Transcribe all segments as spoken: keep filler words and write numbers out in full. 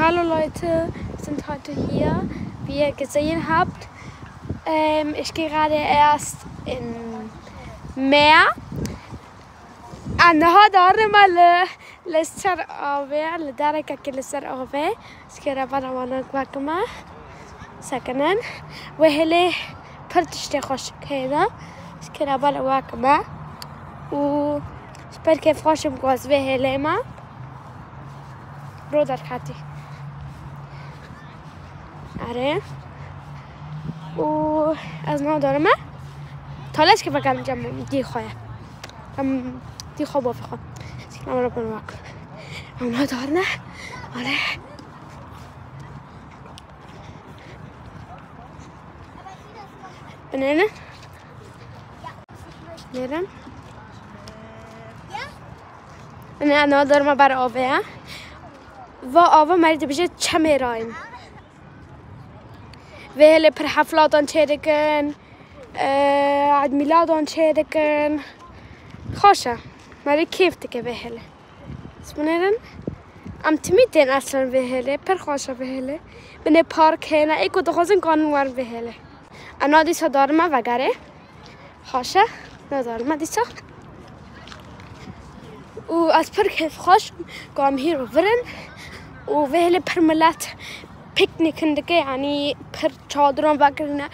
Hallo Leute, wir sind heute hier. Wie ihr gesehen habt, ähm, ich gehe gerade erst in Meer. An niha darime li, li ser avê, li derekekê li ser avê. Skêre bana wana guakime. Sekinin. Wê hêlê pir tiştê xweşik heye. Skêre bana guakime. Û ji ber kêfxweşim ku ez vê hêlê me. Ro derketî. Erê. Û ez nadarime. Taleşke vegerim cem dî xwe ye. Em dî xwe bavê xwe. Sikna me rabin wak. Em nadarine. Erê. Binêrin. Binêrin. Ne, ne, darma ber avê ye. Va ava merî dibêje çemê rayîn. Vê hêlê pir heflatan çêdikin, e, Eid Miladan çêdikin. Xweş e. Merî kêf dike vê hêlê. Binêrin. Em timî tên eslen vê hêlê. Pir xweş e vê hêlê. Binê park hêne. Ê ku dixwazin kanin werin vê hêlê. Em na dîsa darime vegerê. Xweş e, nadarime dîsa. Û ez pir kêfxweş im ku em hîro vir in. Û vê hêlê pir milet pîknîkin dike, yanî pir çadiran vekirine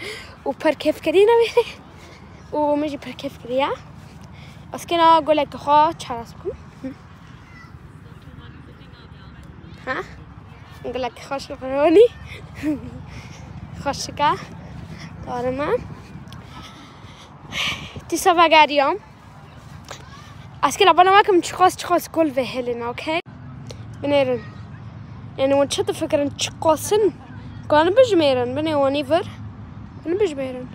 û pir kêf kirîne vê hêlê. Û min jî pir kêf kiriye. Ez kêna golekî xwe çares bikim. Ha? Gelek xweş ronî. Xweşik e. Darime. Dîsa vegeriyam. Ez kêna bana wekim çiqas çiqas gul vê hêlê ne, okey? Binêrin. Yani wan çi difikirin çiqas in? Kanin bijmêrin. Binê wanî vir. Binê bijmêrin.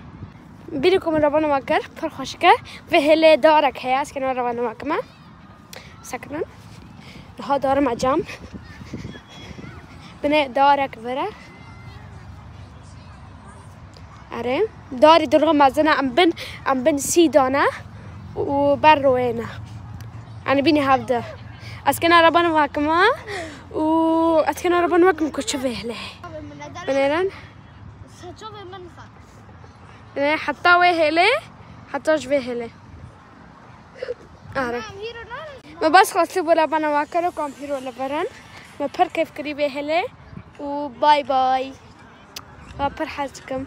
Bîrê ku min rabana wekir, pir xweşik e. Vê hêlê darek heye, ez kêna rabana wekime. Sekinin. Niha darime cem. Binê darek vire. Erê. Darî dirû mezin e, em bin, em bin sî dane û ber royê ne. Yanî bînî hevdi. Ez kêna rabana wekime û ez kêna rabana wekim ku çi vê hêlê. Binêrin. Binê heta wê hêlê, heta ji vê hêlê. Are. Me bas xwestî bû rabana wekiro ku em hîro li vir in. Me pir kêf kirî vê hêlê û bay bay. Me pir hez dikim.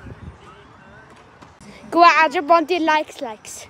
Ku we ecib bandî likes, likes.